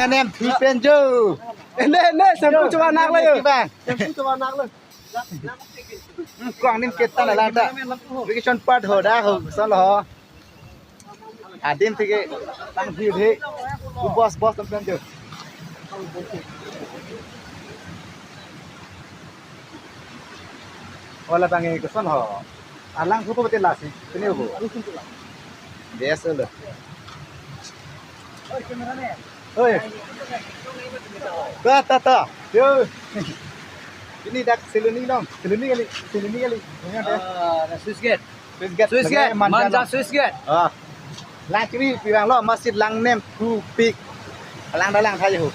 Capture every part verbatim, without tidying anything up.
Anem thu pen jo. Ene, ene, shampoo choba nak lo yo. Bang. Shampoo choba nak lo. Hmm, kong nim ketan alang ta. Vacation part ho dak ho, son lo ho. Adim thik ke tang thik thik. Ku boss, boss atum pen jo. Wala bang ke son ho. Alang photo betul lasi. Sini ho. Biasa lo. Oi. Ta, ta, ta. Yo. Ini dak Siloni long. Siloni kali, Siloni kali. Ini ada. Ah, ada Swiss Guard. Swiss Guard. Swiss Guard. Lagi Manja. Manja Swiss Guard. Ah. Lang kiri pirang lo, masih lang nem thu pik. Alang dalang thayo.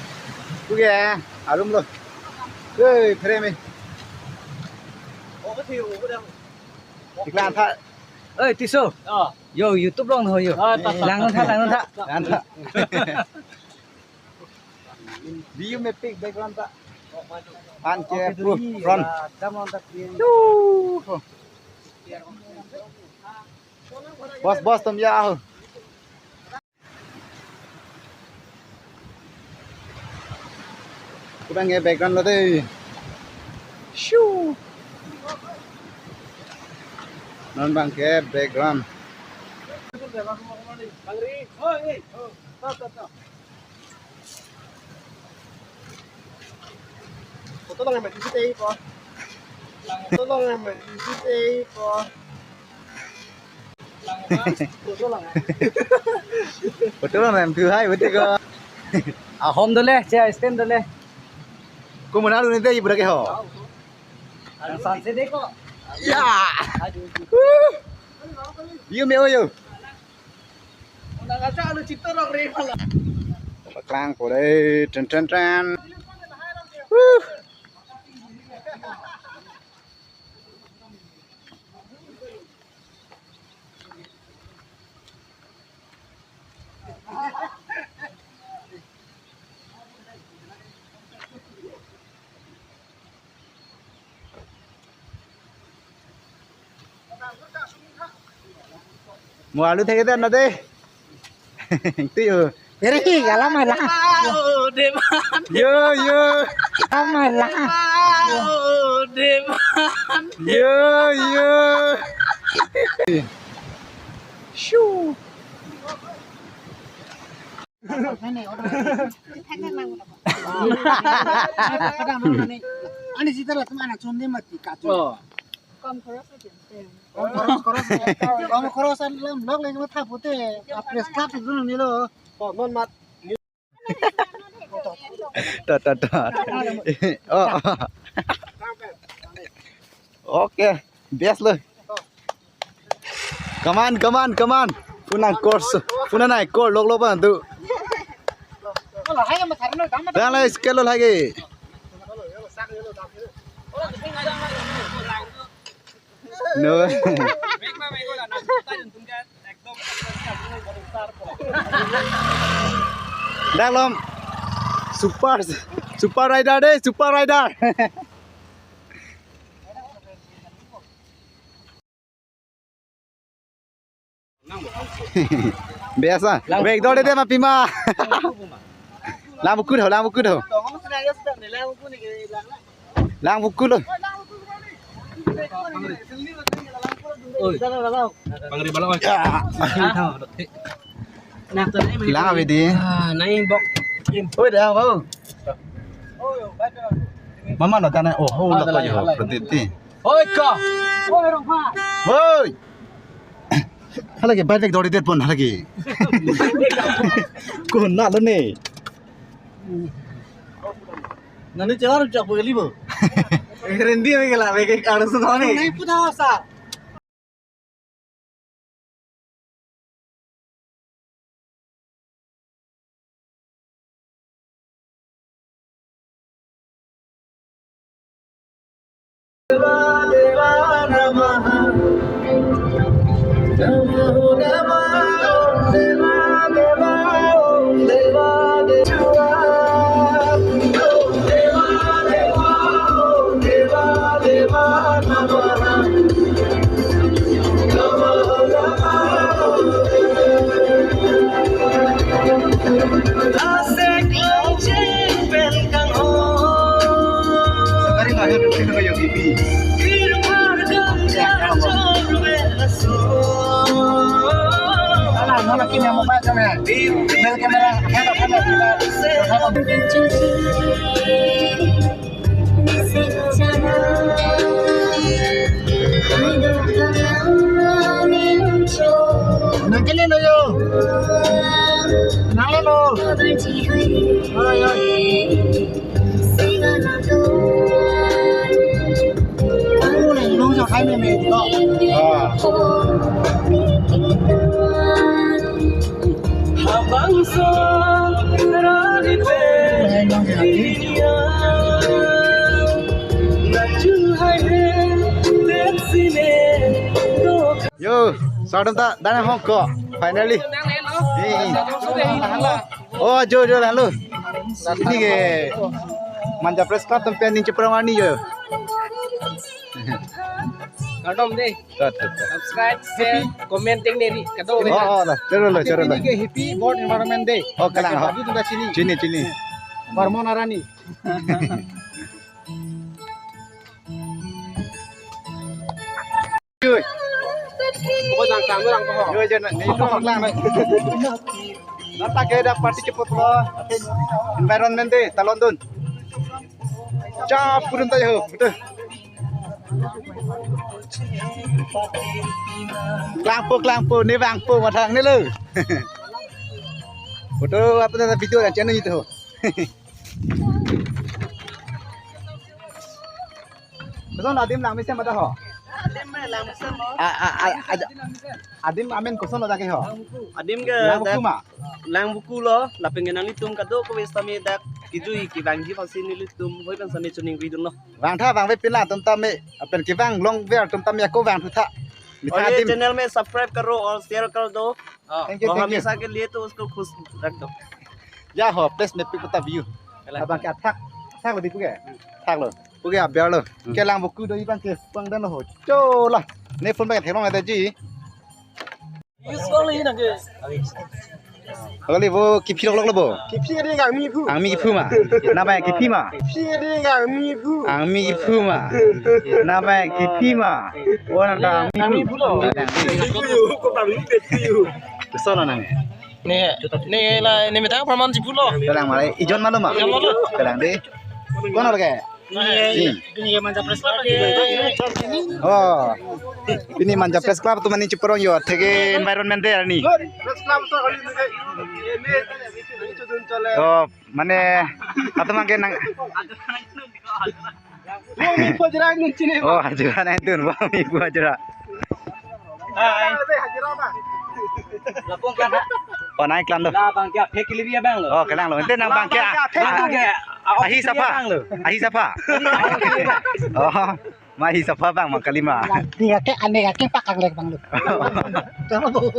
Oke, arum lo. Hei, frame. Iklan tha. Oi, Tiso. Oh. Yo, YouTube long ho yo. Ah, ta, ta. Lang tha, lang tha. Lang tha. View me pic background ta. An ke proof front. Chuh. Boss, boss, tum ya ho. Kurang ke background lo dei. Chuh. Non bang ke background. Photo long em, isi tei po. Photo long em, isi tei po. Photo long em. Photo long em, thu hai, betul ko. Ahom dole, che stand dole. Ko mana lu ni tei, pura ke ho. Ang sunset dei ko. Ya. Aduh. View me o yo. Paklang po dei, ten, ten, ten. Wuh. Mo alu thek-et na dei. Tu yo. Ere hi, alam hai lang. Yo, yo. Alam hai lang. Yo, yo. Shu. Ani sita la tum anak chom de mati kachu. Oh. Kom khoros aja. Kom khoros, khoros. Kom khoros an lam lok lagi matha pute. Press club itu nih lo. Oh, mon mat. Ta, ta, ta. Oh. Okay. Best lo. Come on, come on, come on. Puna course, puna nai course lok lok bang tu. Dah lah, skill lo lagi. No. Dak lom. Super, super rider dei, super rider. Biasa. Lang. Wek dole dei ma pima. Lang bukut ho, lang bukut ho. Lang bukut lo. Oi. Pangri bala, oi. Ya. Lang ave dei. Ah, nai bok. Oi, dah, bau. Mama lo tane, oh, oh, lo ko jo, berhenti. Oi, ka. Oi, rong pha. Oi. Halake bike dori det pon halake. Ko na lo ne. Nani chelar chak bo geli bo. Rendi me gela, me ke arus thone. Nai putha sa. Makin yang mobile camera, male camera, head of camera, kita, kita. Nangkele lo yo. Nangkele lo. Oi, oi. Ang mo na ilong sa kay me me dito. Ah. Habang sa rari pe Ang ilong sa kay. Yo, sardom ta dan hong ko. Finally. Hey. Oh, jo jo lalu. Ini ke Manja Press Club atum pen ning cheprong ani jo. Kardom dei. Tat, tat, tat. Subscribe, share, comment ting neri. Kado. Oh, oh, lah, chalo lah, chalo lah. Ini ke Happy Bird Environment Day. Oh, kalang, oh. Tadi tu dah sini. Sini, sini. Barmon Arani. Yoi. Pokok nang kang orang ko. Yoi, jangan ni tu lang na. Nata ke ada party cepot lo. Environment Day, talon dun. Chap purun tayo, betul. Klangpo, klangpo, ne vangpo, mathang ne lo. Photo apa na video dan channel itu. Koson adim lang mesen mata ho. Adim lang mesen mo. A, a, a, a, adim amen koson lo dak ke ho. Adim ke Langbuku dak ma. Langbuku lo, lapen ke nanglitum kadokave sitame dak kejui kevangji aphansi nelitum hoi pen sitame choningri dunlo. Vangtha vangve pila atum tame, lapen kevang longver atum tame ako vangthu tha. Mitha और ये adim. Channel में subscribe करो और share कर दो। हाँ। Thank you, और thank you. हमेशा के लिए तो उसको खुश रख दो। Ya ho, place mepik kota view. Kalang. Abang ke athak, athak lo di puke. Thak lo. Puke aber lo. Hmm. Ke Langbuku do iban ke pang dan ho. Chola. Ne phone bang thelong ada ji. Use kali na ke. Kali bo kiphi lok lok lo bo. Kiphi ke dia kami pu. Angmi kiphu ma. Na ba kiphi ma. Kiphi ke dia kami pu. Angmi kiphu ma. Na ba kiphi ma. Oh, na ta angmi kiphu lo. Kiphu yo, ko ta mi pe kiphu yo. Koson lo nang. Ne, ne la, ne methang praman si pulo. Kalang malai, ijon malo ma? Ijon malo. Kalang dei. Kono lagi? Ini, ini Manja Press Club lagi. Oh. Ini Manja Press Club atum mane cheprong yo, theke Environment Day ni. Press Club to kali ini, ini, ini, ini, ini, ini, ini, ini, Oh, mane, atum angke nang. Wong mi pojra nun chine. Oh, hajira nang tun, wong mi pojra. Hai. Lapong kan? Oh, naik kelam do. Labang ke aphe kilibi abang lo. Oh, kelang lo. Ente nang bang ke. Labang ke aphe. Ahi sapa? Abang lo. Ahi sapa? Oh, ma ahi sapa bang mang kalima. Dia ke ane ke pakak lek bang lo. Kamu.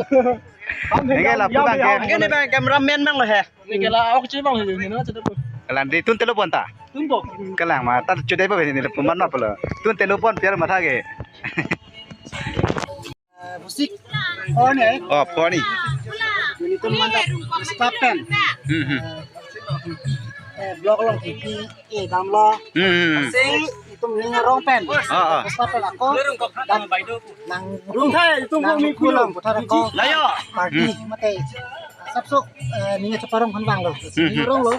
Nengke lapu bang ke. Nengke ne bang cameraman bang lo he. Nengke la ok che bang he, he na che. Kalang dei tun telo pon ta. Tun po. Kalang ma ta chudai ba he ne lapu man ma polo. Tun telo pon piar matha ke. Eh, musik. Oh ne. Oh, poni. Ini tuh mantap. Stop pen. Hmm, hmm. Eh, blog long T V, eh, gamlo. Hmm, hmm, hmm. Sing itum ning arong pen. Ah, ah. Press Club pen ako. Dak nang rung thai itum nang mi pulang putar ako. Layo. Party mate. Sapso, eh, ning cheparong han bang lo. Hmm, hmm. Ning arong lo.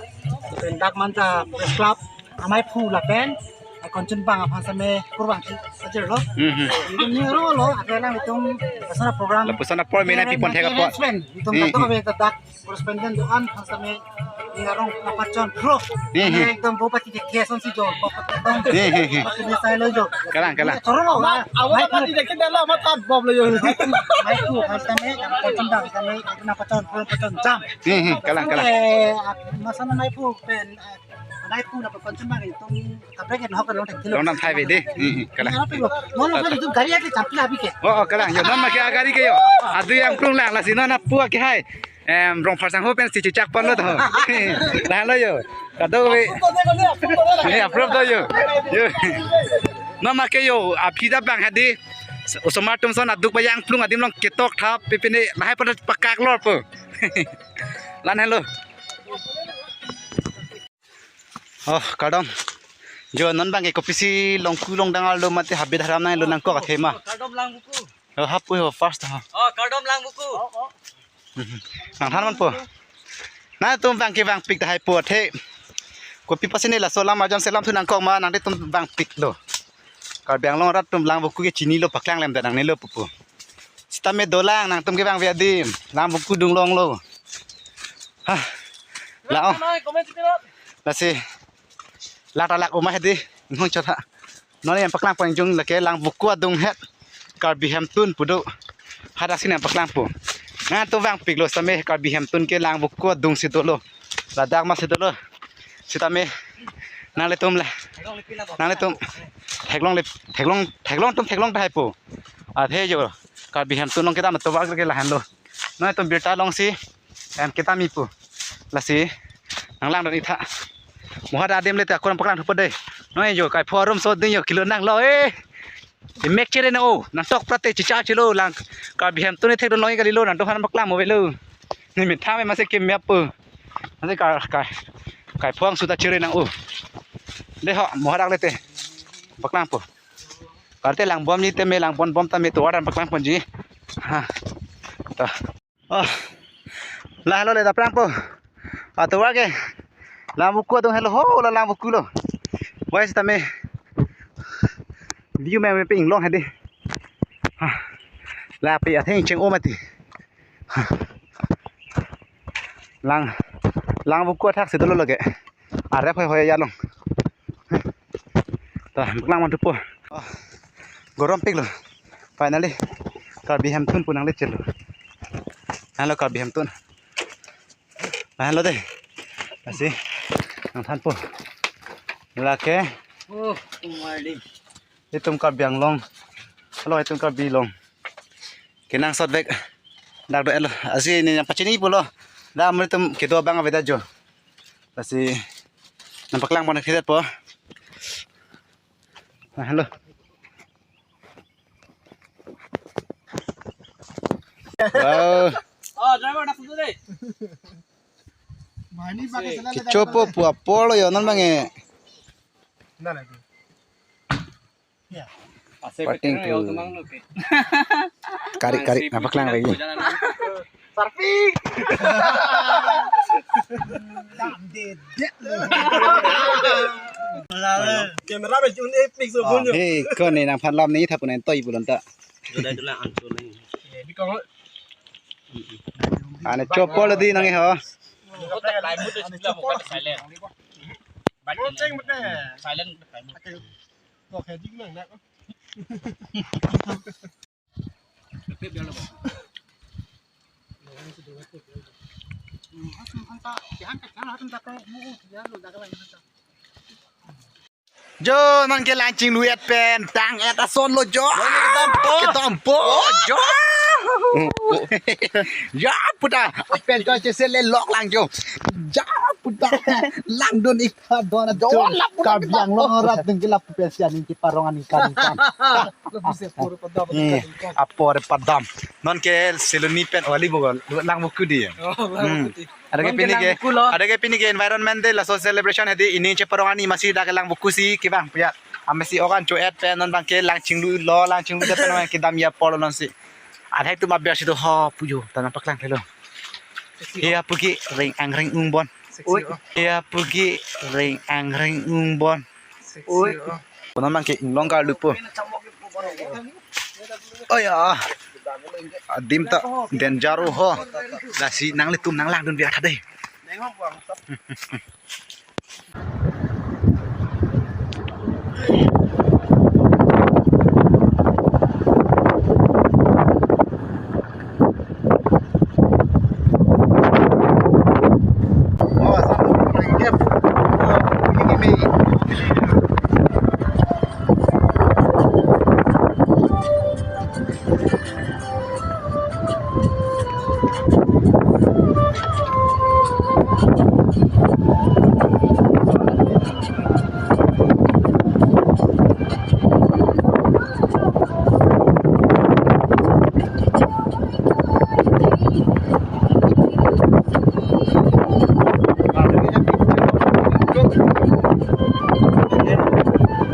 Pen dak Manja Press Club amei phu lapen, eh, konchun bang aphan sitame kurvangji ajir lo. Hmm, hmm. Itum ning arong lo, ake lang itum sana program. Lapuson apor mena pi pon thek apor. Itum hmm, kadokave ta dak correspondent do-an aphan sitame ning arong napachon pro. Hmm, hmm. Ekdom bo pati ke keson si jo. Ekdom hmm, hmm, hmm, pati ni sai lo jo. Kalang, kalang. Choro lo. Awal pati ke dala mata bob lo jo. Mei phu aphan sitame, pachon dang sitame, napachon pro, pachon jam. Hmm, hmm, kalang, kalang. Eh, masa na mei phu pen, eh, mei phu na pachon jam itum kaprek en hok long thek kilo. Long nam thai ve dei. Hmm, hmm, kalang. Ano pe lo. Mono pe itum gari ake champi abi ke. Oh, oh, kalang. Yo, non ma ke gari ke yo. Adu yang plung lang lasi non apu ake hai. Em, rong phar sang ho pen si chichak pon lo to. Lahenlo yo. Kadokave. Ni approve to yo. Yo. Non ma ke yo, aphi ta bang hadi. Osomar atum son aduk bayang plung adim long ketok thap pipine lahai pada pakak lor po. Lahenlo. Oh, kardom. Jo non bang ke kopisi longku longdang arlo mate habit haram nang lo nangkok athema. Kardom Langbuku. Oh, hapu ho first ha. Oh, kardom Langbuku. Nangthan manpo. Nangtum vang kevangpik tahai po athe. Kopi apotsi ne laso alam arjan selam thu nangkok ma, nangtum vangpiklo. Karbi Anglong arat atum lang voku ke chinilo, paklang lemdet nangnelo pupu. Sitame dolang nangtum kevangve adim. Lang voku dunglonglo. Ha. La-o. Lasi. Lata lak uma hedi. Nung chotha. Non nangpaklangpo, ingjung lake lang voku adung het. Karbi Hemtun pu do. Hadaksi nangpaklangpo. Nangtum vangpiklo sitame Karbi Hemtun ke lang voku adungsi dolo. Ladak masi dolo. Sitame nanglitum le. Nanglitum. Theklong le, theklong, theklong atum theklong tahai po. Athe jo. Karbi Hemtun along kedam atovar ke lahenlo. Nangtum birta longsi. Em kita mipu. Lasi. Nanglang don itha. Mo hadak adim le ta kurang paklang thupo dei. Noi jo kai pho arum so ding jo kilo nanglo eh. Imek chere na o. Nangtok prate chicha chelo lang. Karbi Hemtun ithek don longi kalilo nangtum aphan paklang mo velo. Ne min thame masi kemya po. Masi kai kai. Kai pho angsu ta chere nang o. Dei ho mo hadak le te. Paklangpo. Karte lang bom ni teme lang bon bom tame tovar dan paklangponji. Ha. Ta. Oh. Lahelo le ta paklangpo. Atovar ke. Lang voku adung helo ho la lang voku lo. Wai sitame. View me me ping long hedi. Ha. Lapi atheng cheng-o mati. Ha. Lang lang voku athaksi dolo lake. Arep hoi hoi along. Ta lang man thupo. Oh, gorom piklo. Finally Karbi Hemtun pu nangle chelo. Halo Karbi Hemtun. Halo dei. Lasi nangthanpo. Lake. Oh, umar di. Itum Karbi Anglong. Halo itum Karbi Anglong. Kenangsot vek. Dak do-etlo. Lasi ne nangpachini pulo. Dak amonit atum kedo abang avedet jo. Lasi nangpaklangpon thedet po. Halo. Wow. Oh, driver dak dei. Kechopo pu apor lo yo non mange. Pating pu. Kari kari nangpaklang lagi. Sarpi. Kamera be jun epic so. Oh, bunyo. Hei, kone nangphan lam ni thapu nang toi bulon ta. Dula dula ansu ni. Ane chopo lo di nang ho. Silent. Silent. Jo, non ke lang chinglu-et pen tang-et ason lo jo. Kedam po. Kedam po jo. Ja puta. Pen to chesele lok lang jo. Ja puta. Langdun ik Don atum, Karbi Anglong arat atum ke lapu pensi aning keparong aning kan kan. Lapu si apor padam. Eh, apor padam. Non ke Siloni pen oli bogol lang voku di. Oh, lang voku di. Ada ke pini ke, ada ke pini ke environment day laso celebration hedi, ining cheparong ani masi dak lang voku si kevang pia. Amesi okan cho-et pen non bang ke lang chinglu lo, lang chinglu de pen kedam ya polo non si. Ada itu mabia situ ho pujo tanam paklang thelo. Iya puki ring ang ring ung bon. Oi. Iya puki ring ang ring ung bon. Oi. Kono mang ke inglong kar lupo. Oh ya. Adim ta danger ho. Lasi nanglitum nanglangdun biar tha dei.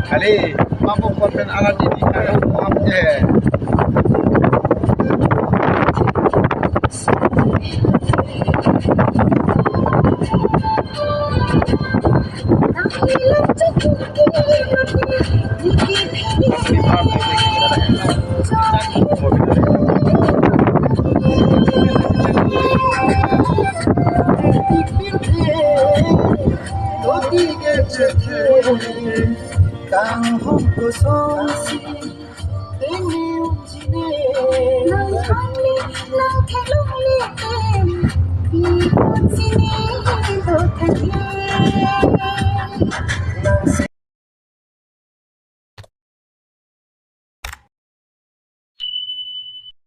Kali, mabuk konten alat ini, kalau mau update.